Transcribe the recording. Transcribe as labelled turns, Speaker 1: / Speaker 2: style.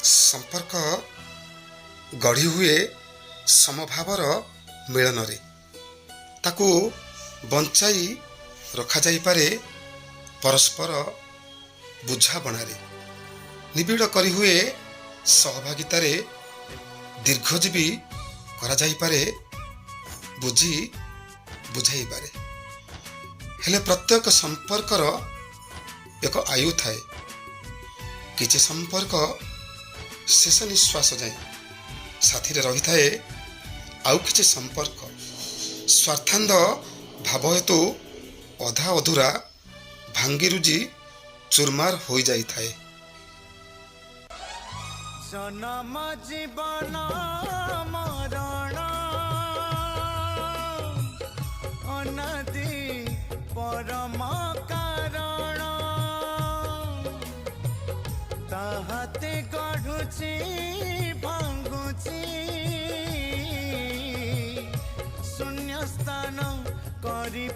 Speaker 1: ସମ୍ପର୍କ ଗଢ଼ି ହୁଏ ସମଭାବର ମିଳନରେ, ତାକୁ ବଞ୍ଚାଇ ରଖାଯାଇପାରେ ପରସ୍ପର ବୁଝାମଣାରେ, ନିବିଡ଼ କରିହୁଏ ସହଭାଗିତାରେ, ଦୀର୍ଘଜୀବୀ କରାଯାଇପାରେ ବୁଝି ବୁଝାଇବାରେ। ହେଲେ ପ୍ରତ୍ୟେକ ସମ୍ପର୍କର ଏକ ଆୟୁ ଥାଏ। କିଛି ସମ୍ପର୍କ ଶେଷ ନିଶ୍ୱାସ ଯାଏଁ ସାଥିରେ ରହିଥାଏ, ଆଉ କିଛି ସମ୍ପର୍କ ସ୍ୱାର୍ଥାନ୍ଧ ଭାବ ହେତୁ ଅଧା ଅଧୁରା ଭାଙ୍ଗିରୁଜି ଚୁରମାର ହୋଇଯାଇଥାଏ।
Speaker 2: ଜନମ ଜୀବନ ମରଣ ଅନାଦି ପରମ କାରଣ, ତାହାତେ ଗଢୁଛି ଭାଙ୍ଗୁଛି, ଶୂନ୍ୟ ସ୍ଥାନ କରି